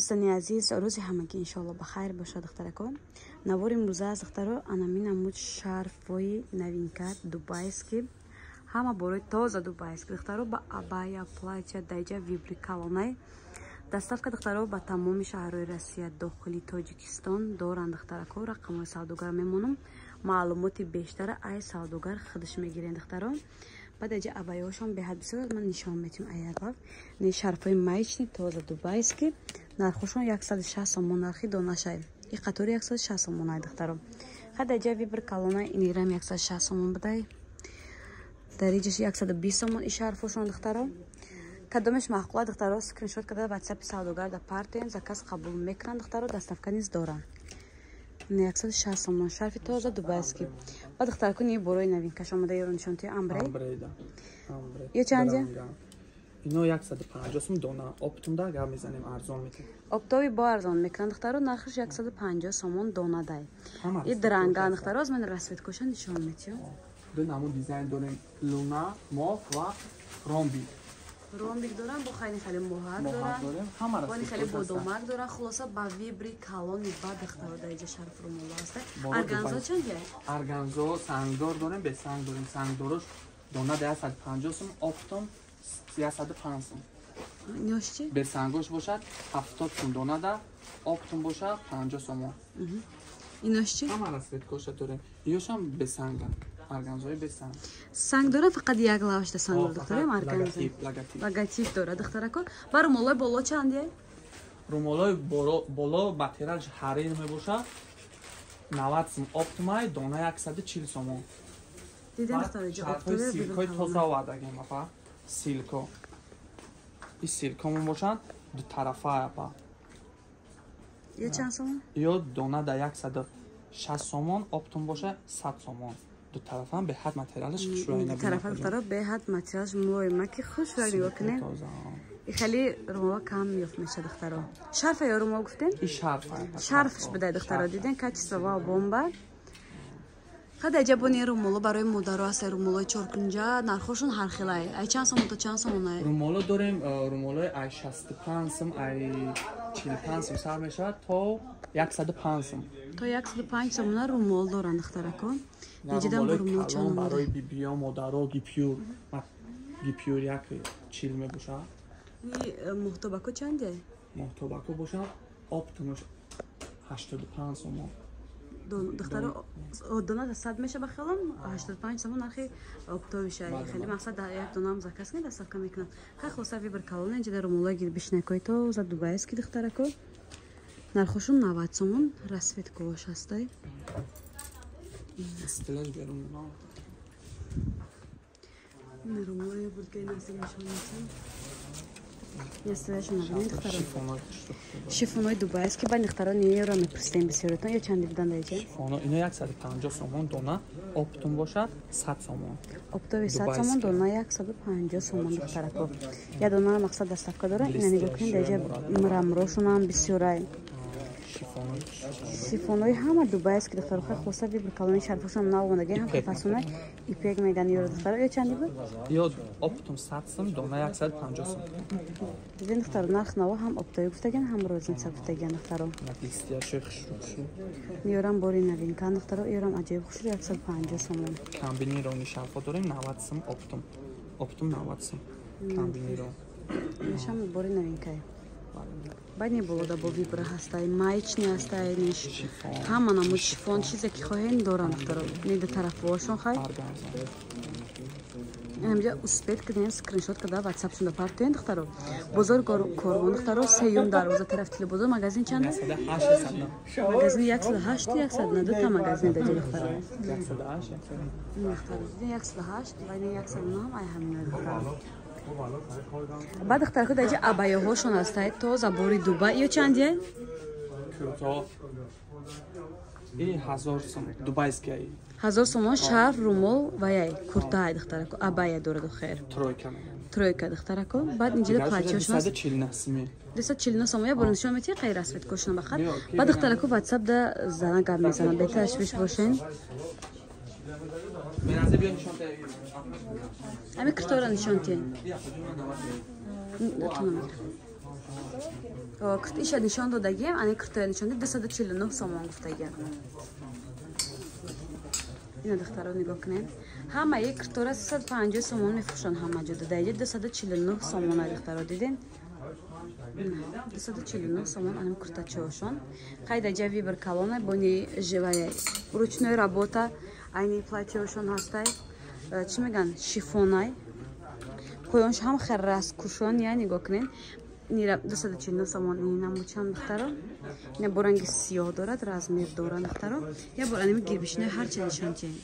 Дӯстони азиз, рӯзи ҳамагӣ иншоалло ба хайр бошад, духтаракон. Навори имрӯза аз духтаро анамин намуд шарфҳои новинка дубайский, ҳама борои тоза дубайский, духтаро, ба абая, платья, даҷа выбор калонай. Доставка, духтаро, ба тамоми шаҳрҳои Россия, дохили Тоҷикистон доранд, духтарако. Рақамҳои савдогар мемонам, маълумоти бештара ай савдогар худаш мегирен, духтаро. Баъд аҷа абайҳошон беҳад бисёр, ман нишон метиҳам аярбав. Не, шарфҳои маечный тоза дубайский, нархошон 160 сомон, нархи донашай. И қатори 160 сомонай, духтаро. Хад аҷа выбор калона, инирам 160 сомон будай. Дар иҷаш 120 сомон и шарфҳошон, духтаро. Кадомеш маъқула, духтаро, скриншот карда ватсапи савдогар да партен, заказ қабул мекунанд, духтаро, доставка низ доранд. 160 сомон шарфи тоза дубайский. Ба духтарку ни борои новинкаш омада, ёро нишонти амбре. Ё чанди? Ино 150 сум дона, оптом да гап мезанем, арзон метем. Оптовый бо арзон мекунанд, духтаро, нархаш 150 сомон дона дай. И дранга, духтаро, аз ман расцветкоша нишон метиҳам. Ду намуд дизайн дорем: луна, моҳ ва ромбик. Ромбик дорам, бо хайни хеле моҳак дорам, бони хеле бодомак дорам. Хулоса, ба выбор калони ба духтаро дар иҷа шарф румоло аста. Органзо чанд я? Органзо сангдор дорем, бесанг дорем. Сангдорош дона да 150 сум, оптом 105 сум. Ниёш чи? Бесангош бошад 70 сум дона да, оптом бошад 50 сомон. Инош чи? Ҳама расцветкоша дорем. Иёшам бесанганд, органзои бесанг. Санг дора, фақат як лавашда санг дора, духтарам, органзо логотип дора, духтарако. Ба румолои боло чанд я? Румолои боло материалш ҳарир мебошад, 90 сум оптомай, дона 140 сомон. Дидем, духтаро. Силкои тоза овардагем, апа, силко. И силкомон бошанд дутарафа, апа. Ё чанд сомон? Ё дона да 160 сомон, оптом боша 100 сомон. Дутарафа беҳад материалаш хушрӯй. Дутарафа, духтаро, беҳад материалаш мулоима, ки хушрӯй, нигоҳ кунед. И хеле румола кам ёфт меша, духтаро. Шарфа ё румол гуфтем? И шарфа. Шарфш будай, духтаро, диден, качество ва бомба. Хада ҷабони румоло барои модаро аст, румолои чоркунҷа, нархошон ҳархелай. Ай чанд сомон то чанд сомонай? Румоло дорем, румолои ай 65 сум, ай 45 сум сар мешавад то 105 сум. То 105 сомона румол доранд, духтарако. Неҷидам румол чанд? Барои бибиё, модаро, гипюр. Гипюр 1,40 мебошад. Моҳтобако чанде? Моҳтобако бошад, оптомаш 85 сомон. Духтаро, дона 100 меша, ба хиёлам 85 сомон нархи оптовиша. Хеле мақсад як донам заказ кунед, доставка мекунад. Хай, хулоса, выбор калона инҷа румолои гирбишнакои тоза дубайский, духтарако, нархошон 90 сомон, расцветкош ҳастай. Стилаш берун. Румолои бурдгаи наздик нишон метиҳам. Духтаро, шифонои дубайский. Ба духтаро неро мепурсидем бисёротон, ё чанди будан даиҷа? Шифоно ино 150 сомон дона, оптом бошад 100 сомон. Оптовый 100 сомон, дона 150 сомон, духтарако. Я дона мақсад доставка дора. Ина нигоҳ кунед, даиҷа мрамрошонам бисёрай, сифонои ҳама дубайский, духтаро. Хай, хулоса, выбор калони шарфошон навомадаги, ҳам фасона ипек меган ёро, духтаро. Ё чанди буд? Ё оптом 100 сум, дона 150 сум. Диден, духтаро, нарх наво ҳам оптовый гуфтаган, ҳам розница гуфтаган, духтаро. Ёрам бори новинка, духтаро, ёрам аҷоиб хушрӯ, 150 сомон. Комбинированный шарфо дорем 90 сум оптом, оптом 90 сум комбинированный. Шам бори новинкае. Баъд не болода бо выбор ҳастай, маечный ҳастай, ниш ҳама намуд шифон, чизе ки хоҳем доранд, духтаро. Не, ду тарафҳошон. Хай, инамҷа успеть кунем, скриншот карда ватсапшон партоен, духтаро. Бозор Корвон, духтаро, сеюм дарвоза, тарафи телебозор. Магазин чанд? Магазин 108, 109, дута магазин даҷа, духтаро. 108 ва 109 ай ҳамина, духтаро. Баъд, духтарко, даҷа абайоҳошон ҳастай, тоза бори Дубай. Ё чандия? 1000 сум, дубайский. 1000 сомон шарф, румол ва яй куртаай, духтарако, абая дораду хер. Тройка. Тройка, духтарако. Баъд инҷида платьёшон 249 сомон. Я бор нишон метиҳ қай расцветкошона бахат. Баъд, духтарако, ватсап да зана гап мезанад, беташвиш бошен. Ами киртора нишон тиҳ. Иша нишон додагием, ани куртая нишон дод 249 сомон гуфтагиям. Ина духтаро нигоҳ кунед. Ҳамаи куртора 350 сомон мефурӯшанд ҳама ҷо. Даиҷа 249 сомон ай духтаро диден? 249 сомон анам куртачаошон. Хайда ҷа вибр калона бони живая ручной работа айни платьеошон ҳастай. Чӣ меган? Шифонай. Поёнш ҳам хел раскушон, я нигоҳ кунед. Нира 249 сомон ина мучам духтаро. Ина бо ранги сиёҳ дорад, размер дорад духтаро. Я бор анами гирбишинои ҳарча нишон чен.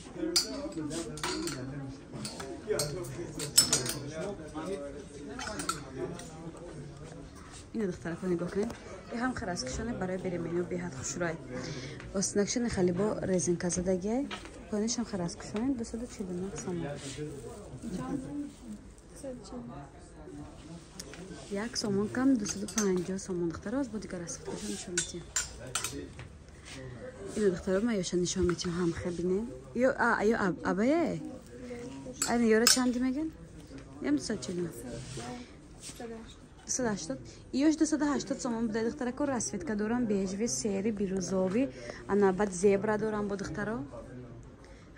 Ина духтарако нигоҳ кунед. И ҳам хел раскушоне барои беременӣ беҳад хушрӯй. Остинакшони хеле бо резинка задагиай. Поёниш ҳам хел раскушоне 249 сомон. Як сомон кам 250 сомон духтаро. Аз бо дигар расфиткаша нишон метиҳем. Ина духтаро ма ёша нишон метиҳем ҳам хел бинем. Ё ё абае? Айн ёра чанди меган? Ям 249. 280. Ёш 280 сомон буда духтарако. Расфитка дорам бежви, сери, бирӯзови, ана баъд зебра дорам бо духтаро.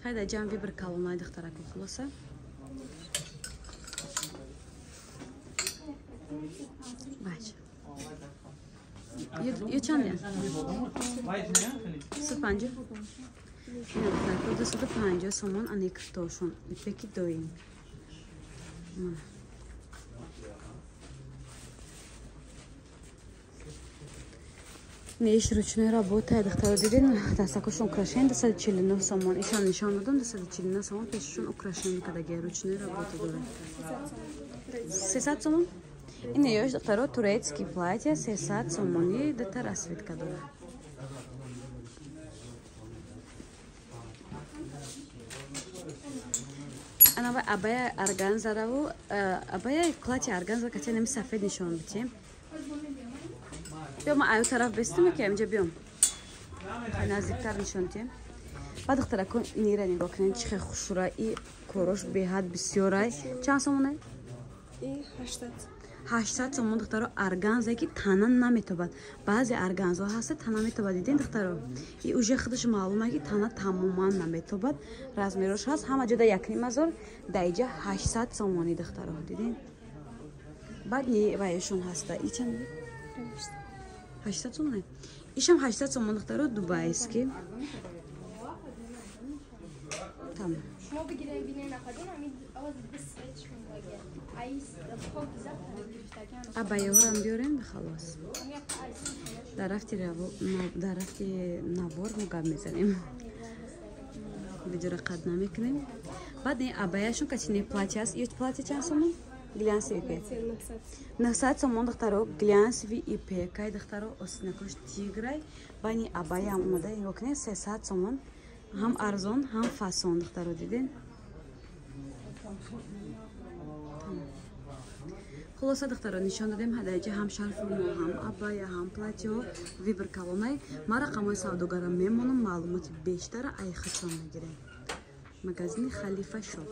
Хайда ҷам вибр калонай духтарако хулоса. Бач. Ё чанд? 250. Ина духтарако 250 сомон ани куртошон. Ипеки доим. Неш ручной работа духтаро дидин дастакошон украшен 249 сомон. Ишам нишон додам 249 сомон пешашон украшен кадаги ручной работа дорад. 300 сомон. Ин ёш духтаро турецкий платье 300 сомони дата расцветка дорад. Ана ва абая органзараву абая платье органза катя неми сафед нишон битем. Биё ма аю тараф бестум ки инҷа биём. Наздиктар нишон тем. Ба духтарако инира нигоҳ кунед чӣ хел хушрӯй и корош беҳад бисёрай. Чанд сомонай? И 800. 800 сомон духтаро органза ки тана наметобад. Баъзе органзаҳо ҳаста тана метобад. Диден духтаро? И уже худаш маълума ки тана тамоман наметобад. Размерош ҳаст ҳама ҷода 1,5 ҳазор, даиҷа 800 сомони духтаро. Диден? Баъд ни ваешон ҳаста. И чанд? 800 сомон. Ишам 800 сомон духтаро дубайский. Там. Абаёрам биёрем халос. Дар рафти навор мо гап мезанем. Видеоро қад намекунем. Баъд ин абаяшон качине платье аст. Ё платье чанд сомон? Глянсовый ипек. 900 сомон духтаро глянсовый ипек. Кай духтаро осинакош тиграй. Бани абаям омада нигоҳ кунед 300 сомон. Ҳам арзон, ҳам фасон духтаро диден. Хулоса духтаро нишон додем ҳадаҷа ҳам шарфу мо, ҳам абая, ҳам платьеҳо вибр калонай. Ман рақамҳои савдогара мемонам, маълумоти бештара ай хачон мегирем. Магазини Халифа Шоп.